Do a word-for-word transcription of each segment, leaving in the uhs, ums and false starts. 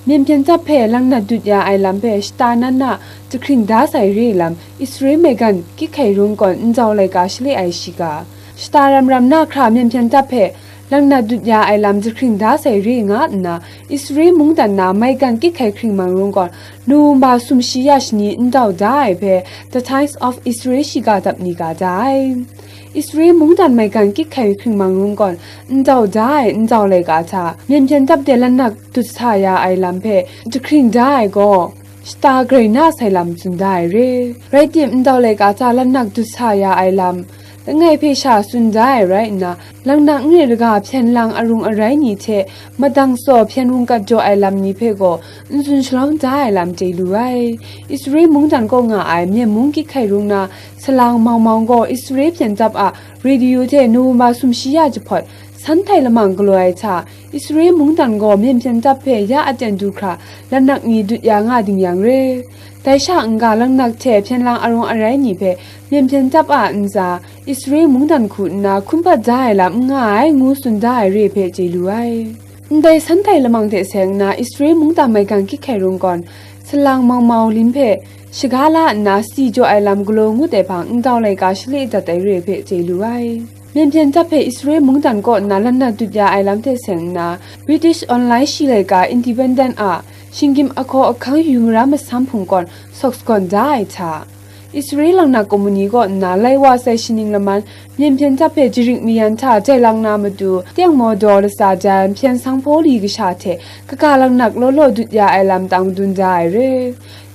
Myen hpyen tsap hpe langnat dut ya ai lam hpe shata nan na jahkring da sai re ai lam, Israel maigan kyit hkai rung gawn ndau laika shale ai shiga. Shata ram ram na hkra myen hpyen tsap hpe langnat dut ya ai lam jahkring da sai re nga nna, Israel mungdan na maigan kyit hkai hkring mang rung gawn Nowemba sumshi ya shani ndau da ai hpe The Times of Israel shiga dap ni ga da ai. Israel mungdan maigan kyit hkai hkring mang rung gawn ndau da ai ndau laika hta myen hpyen tsap de langnat dut sa ya ai lam hpe jahkring da ai gaw, shata grai na sai lam tsun da ai re. Rai tim, ndau laika hta langnat dut sa ya ai lam, langai hpe sha tsun da ai rai nna, langnat n re daga hpyen lang arung arai ni hte madang tsaw hpyen wungkat jaw ai lam ni hpe gaw n tsun shalawm da ai lam chye lu ai. Israel mungdan kaw nga ai myen mung kyit hkai rung na salang mau mau gaw Israel hpyen tsap a radio hte Nowemba sumshi ya jahpawt san htai lamang galaw ai hta, Israel mungdan gaw myen hpyen tsap hpe ya aten du hkra langnat ni dut ya nga ding yang re. Dai sha n-ga langnat hte hpyen lang arung arai ni hpe myen hpyen tsap a ntsa, Israel mungdan hku nna hkum hpat da ai lam n nga ai, ngu tsun da ai re hpe chye lu ai. Ndai san htai lamang hte seng nna, Israel mungdan maigan kyit hkai rung gawn, salang mau mau lim hpe shaga la nna, si jaw ai lam galaw ngut ai hpang ndau laika shale dat ai re hpe chye lu ai. Myen hpyen tsap hpe Israel mungdan kaw nna langnat dut ya ai lam hte seng nna, British online shi laika Independent a shinggyim ahkaw ahkang yu mara masam hpung gawn sawk sagawn da ai hta, Israel langnat kumuni kaw nna lai wa sai shaning laman myen hpyen tsap hpe jarik mayan hta jai lang na matu, tengmaw daw latsa jan hpyen sanghpaw li kasha hte kaga langnat law law dut ya ai lam tang dun da ai re.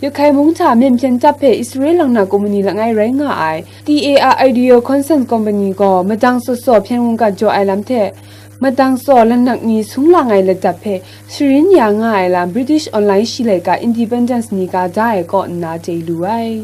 Yakhai mung hta myen hpyen tsap hpe Israel langnat kumuni langai rai nga ai T A R Audio Consulting Company gaw madang tsaw tsaw hpyen wungkat jaw ai lam hte, madang tsaw langnat ni sung lang ai ladap hpe sharin ya nga ai lam British online shi laika Independent ni ga da ai kaw nna chye lu ai.